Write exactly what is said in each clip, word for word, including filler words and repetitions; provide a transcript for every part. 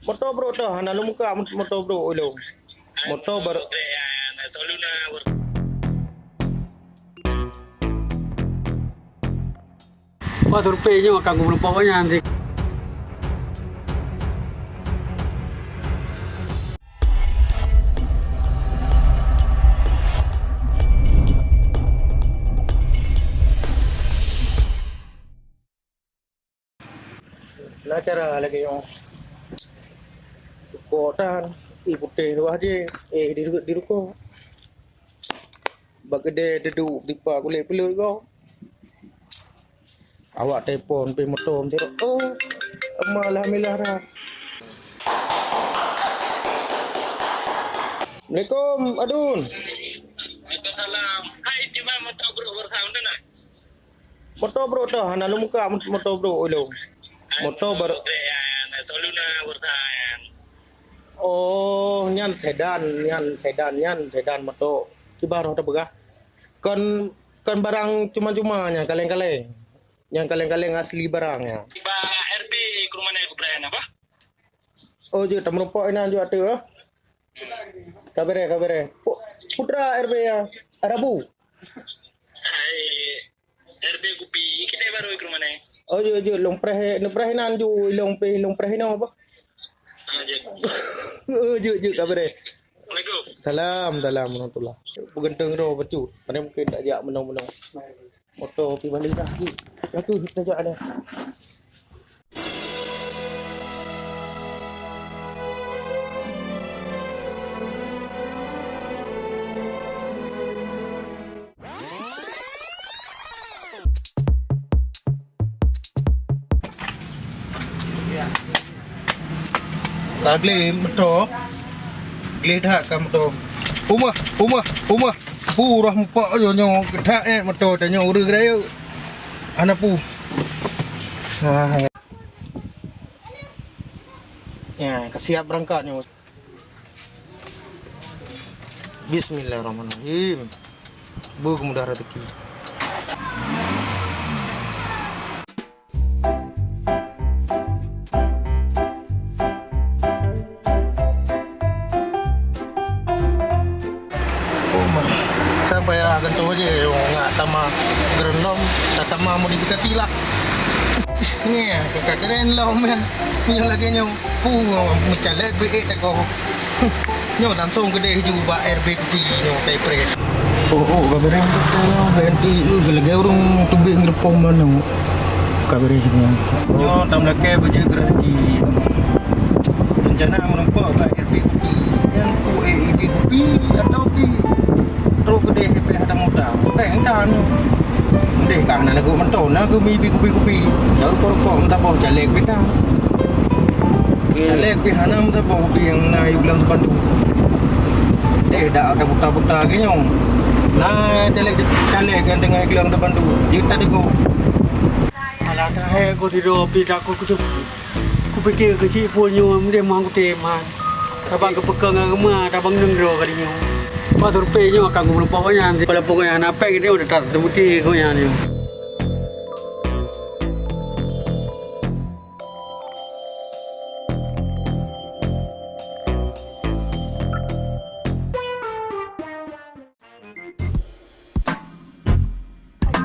Moto brôk toh, hana lôn muka mot-, moto brôk ilông. Moto bar- Wah, turpé nyoe akan geumeureumpok nyan. Na cara lagèe nyoe. Rukok tan, ié putéh luwah jih, éh di, di rukok. Bak keudè teuduek tipa kulét peuleuet gob. Awak telepon pih meutom sidroe. Oh, alhamdulillah dah. Assalamualaikum, Adun. Waalaikumsalam. Hai, di mana moto brôk barusan tu nah? Moto brôk toh, hana lôn muka mot-, moto brôk ilông. Moto bar- Oh, nyan sedan, nyan sedan, nyan sedan moto. Kiban roh tapeugah. Kon, kon barang cuma-cuma nyan, kaleng-kaleng. Nyan kaleng-kaleng asli barang nyan. Tiba R B ke rumah naik Brian apa? Oh, jeuet, tameurumpok inan jeuet ateueh, eh. Ka beureh, ka beureh. Pu-, putra R B ya, Arabu. Hai, R B kupi, kita baru ke rumah naik. Oh, jeuet, jeuet, lôn preh, neupreh inan ju, ilông pih, lôn preh inoe apa? Ah, jeuet. Oh, jeuet, jeuet, ka beureh. Assalamualaikum. Salam, salam warahmatullah. Peugeunteng droe bacut. Mana mungkin tak jak meunoe-meunoe. Moto pih balik dah. Jeuet. Aku tajak ada. Ka gleh moto. Gleh that ka moto. Pumah, pumah, pumah. Pu roh mupok nyoe, nyoe that, eh, moto tanyoe ureueng rayeuk. Hana pu. Ha. Ya, ka siap beurangkat nyoe. Bismillahirrahmanirrahim. Beu keumudah rezeki. Oh, ma. Sampai ah, gantoe je, oh, ngak tama geureunom, tatama modifikasi lah. Nyoe, ka keren lom, ya. Nyoe lagèe nyoe. Puh, meucalek beuék tako. Nyoe langsong keudeh ju bak R B kupi nyoe kai preh. Oh, oh, ka beureh. B N T U lagèe ureueng teubiet ngeureupoh manoe. Ka beureh nyoe. Nyoe tam lakèe beujeuet rezeki. Rencana meurumpok bak R B kupi. Nyan pu, eh, I B kupi atau pi Trok keudeh pih hana muda. Bèk entan. Deh ka hana lagu mantong, na keu mi bi kupi-kupi. Jauh rukok-rukok meusaboh caleg pih tan. Oke. Caleg pih hana meusaboh kupi nyang na yub lam bandu. Deh dak ada buta-buta ke nyoe. Na caleg, caleg nyang teungoh yub lam bandu. Dia tak tegur. Alah, dah hai ko tidur, pi takut kutu. Kupike keuchik phôn nyoe meunan meuhang kutem han. Sabab geupeukong agama tabang ngon droe kali nyoe. Pat survei nyoe akan geumeureumpok nyan, walaupun nyan hana péng nyoe teutap teumeuti keu nyan nyoe.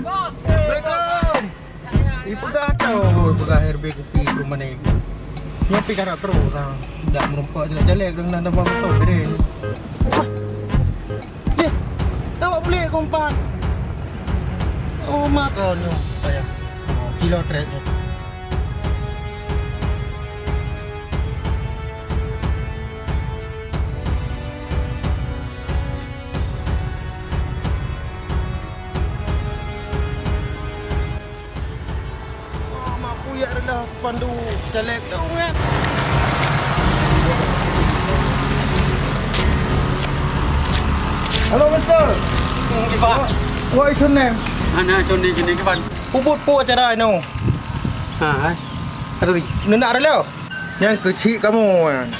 Assalamualaikum. Ipeugah tau, ipeugah R B kupi ke rumah ni. Nyoe pi karap terus ah. Dak meureumpok jelek-jelek dengan dah bang tu beri. Wah. Ye. Tahu boleh kompak. Oh, mak kau nyoe. Saya. Kilo trek. Oh, mak kuyak reuloh pandu caleg dong kan. Halo, Mister. Hmm, kiban. What, what is your name? Hana, Johnny, Johnny, kiban. Peubuet peue acara inoe? Ha, hai. Aduh. Neunak reuloh. Nyang keuchik kamoe,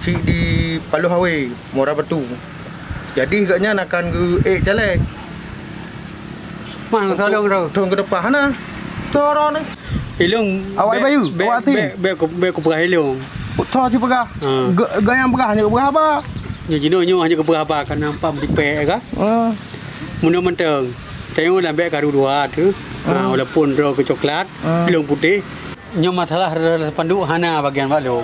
chik di Paloh Awe, Muara Batu. Jadi gobnyan akan geu-ék caleg. Man, tolong tu. Thôn keudepan hana. Coro ni. Ilong awak bèk, bayu, bèk, awak asing. Bèk, bèk ku, bèk kupeugah ilong. Soe sipeugah? Ha. Ge-, gayang peugah, hana kupeugah haba. Nyoe jinoe nyoe hana kupeugah haba, ka nampak meudipèk ka. Ha. Meunyoe mantong. Tanyoe lam bèk karu dua tu. Ha, ha, walaupun droe keu coklat, ha, ilong putéh. Nyoe masalah rasa spanduk hana bagian bak lôn.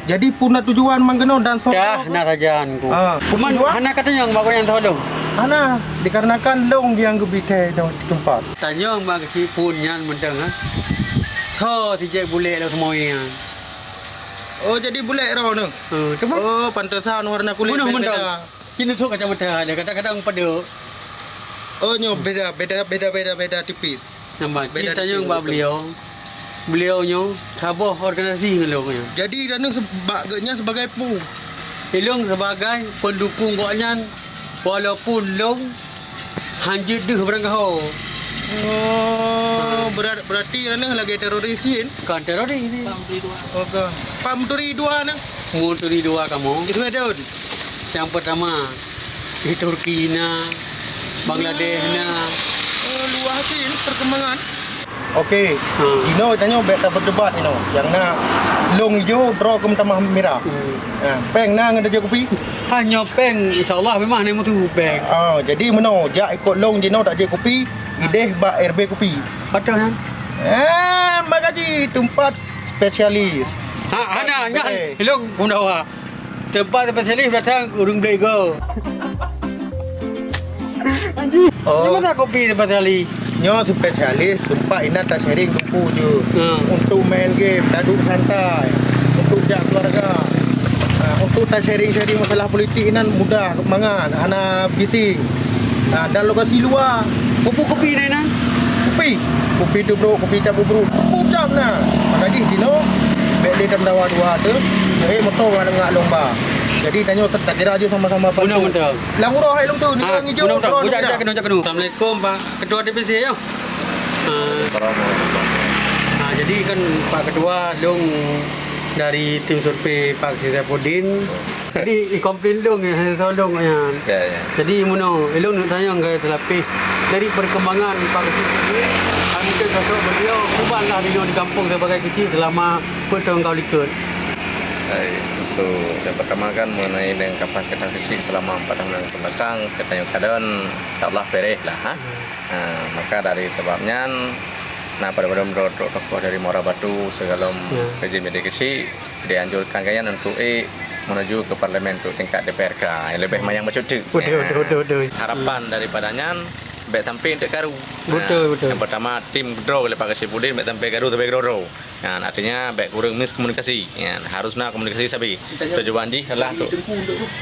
Jadi, peue na tujuan mang keunoe dan soe? Dah, na sajan ku. Ah, cuman tujuan? Hana katanyong bak gobnyan soe lôn. Hana, dikarenakan lôn nyang geubri thèe nyoe teumpat. Tanyong bak keuchik phon nyan mantong, ha. Soe si Jack bulèk lôn seumoi nyan. Oh, jadi bulèk droeneuh? Oh, cuman. Oh, pantesan warna kulét beda-beda. Bunoe mantong. Keuneuk sôk kacamata, kadang-kadang padub. Oh, nyoe beda, beda, beda, beda, beda tipis. Nampak, beda tipis. Beda tanyong bak beliau. Beliau nyoe saboh organisasi ngon lôn nyoe. Jadi, droeneuh se-, bak geuh nyan sebagai peue? Ilôn sebagai pendukung gobnyan, walaupun lôn hanjeuet deuh barangkaho. Oh, ha. Berat-, berarti droeneuh lagèe teroris jih? Kon teroris ni. Pak Menteri dua. Oh, ka. Pak Menteri dua nyoe? Menteri dua kamoe. Itu ada. Nyang pertama, di Turki na, Bangladesh na. Oh, luwah cit perkembangan. Oke, hmm. Inoe tanyoe bèk taperdebat inoe. Nyang na lôn ijo, droe keu meutamah mirah. Hmm. Ha, pèng na ngon tajak kupi? Ha, nyoe pèng, insya Allah memang hana mutu pèng. Ah, jadi meunoe, jak ikot lôn jinoe tajak kupi, idéh bak R B Kupi. Betul, kan? Eh, Mak Gaji, tempat spesialis. Ha, hana, nyan, eh, lôn Gundawa. Teumpat spesialis datang ureueng Blego. Anjing. Oh. Di mana kopi spesialis? Nyoe spesialis teumpat inan ta-sharing teungku je. Hmm. Untuk main game, taduek santai. Untuk jak keluarga. Ha, untuk ta-sharing-sharing masalah politik inan mudah mangat, hana bising. Ha, dan lokasi luar. Peue-peue kopi na inan? Kopi. Kopi tubrok, kopi cap ubruk. Peue cap na. Maka jih jinoe, bèk lé tameudawa dua tu. Eh, moto ngon lôn ba. Jadi, tanyoe takira je sama-sama bantu. Beuna, beuna. Lam uroe hai lôn tu, ha, nyoe ngijok, beuna, beuna. Uroe jak, jak keunoe, jak keunoe. Assalamualaikum, Pak Ketua D P C, ya. Ha. Assalamualaikum. Ha, jadi kan, Pak Ketua, lôn dari tim survei Pak Saifuddin. Jadi, ikomplain lôn, ya, hana soe lôn, ya. Ya, ya. Jadi, meunoe, ilôn neuk tanyong keu teulapeh. Dari perkembangan Pak Ketua, mungkin sosok beliau, cubalah di, di kampung sebagai keuchik selama peuet thôn ka likot. Hai, untuk yang pertama kan mengenai dengan kapasitas fisik selama empat tahun yang akan datang, kita yang keadaan insya Allah bereh lah, ha. Hmm. Ha, maka dari sebab nyan, nah, pada belum tokoh dari Muara Batu segala, ya, kerja media kecil dianjurkan kan untuk, eh, menuju ke parlemen untuk tingkat D P R K yang lebih, hmm, mayang bacut tu. Betul, ya, betul, betul, betul. Harapan, hmm, daripada nyan, bèk sampai untuk karu. Betul, nah, betul. Yang pertama, tim droe oleh Pak Saifuddin, bèk sampai karu, sampai droe-droe. Nah, artinya, bèk kureueng miskomunikasi. Ya, harus na komunikasi sabe. Tujuan jih adalah untuk,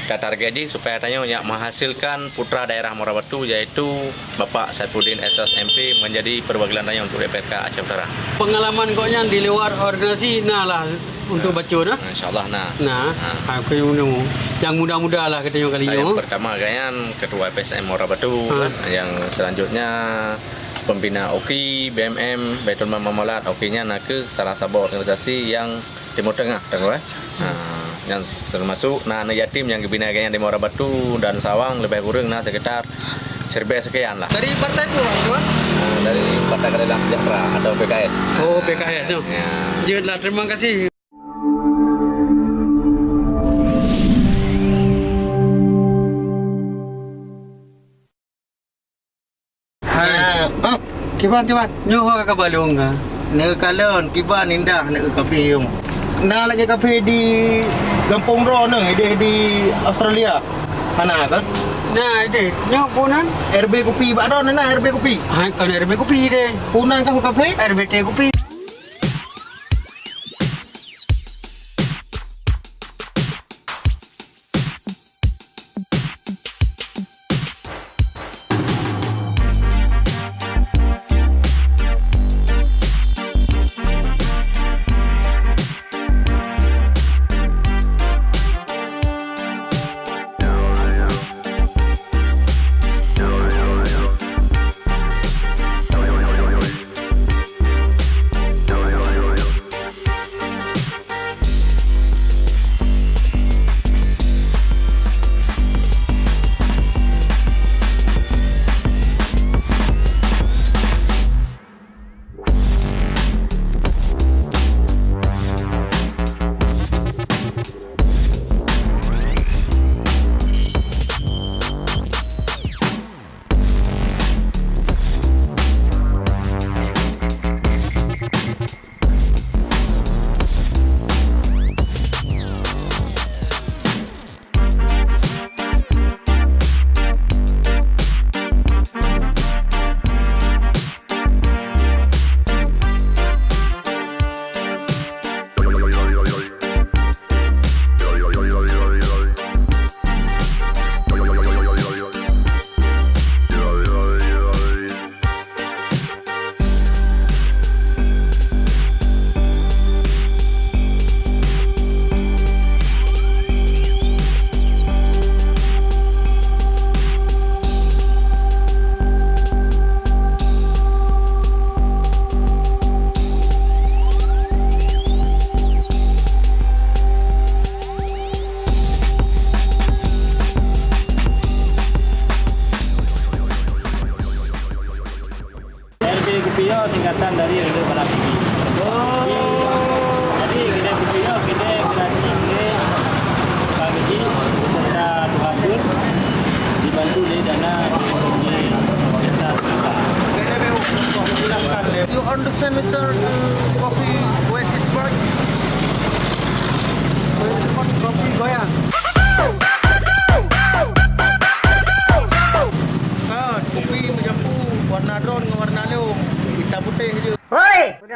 target jih supaya tanyoe nyak menghasilkan putra daerah Muara Batu, yaitu Bapak Saifuddin S S M P menjadi perwakilan tanyoe untuk D P R K Aceh Utara. Pengalaman gobnyan di luar organisasi na lah untuk, nah, bacut, nah? Insya Allah na. Nah, ha, keu yang muda-muda lah katanya kali nyoe. Yang pertama kan Ketua F S M Muara Batu, ha, kan. Yang selanjutnya pembina O K I, B M M, Baitul Mal Muamalat, O K I nyan na kheueh salah saboh organisasi yang Timur Tengah, Teungku, eh. Ha, nyan termasuk na aneuk yatim nyang geubina gobnyan di Muara Batu dan Sawang lebih kurang na sekitar seribèe sekian lah. Dari partai peue, Pak Ketua? Ha, dari Partai Keadilan Sejahtera atau P K S. Oh, P K S tu. Ya. Jeuet lah, terima kasih. Hai. Ah, oh, kiban, kiban. Nyoe ho ka balong ka? Neukalon, kiban indah neuk kafe yong. Na lagèe kafe di gampông droeneuh, idéh di Australia. Hana kan? Na, idéh. Nyoe peue nan? R B Kupi bak droeneuh na, R B Kupi. Hai, kon R B Kupi deh. Peue nan kah kafe? R B T Kupi.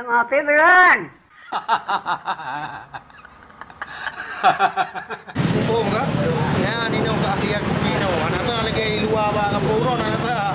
Maaf ya, Bron. Muphom ka? Nyan inong ka akhiat kupi nyoe. Aneuk teuh lagèe i luwa bak gampông droen aneuk teuh.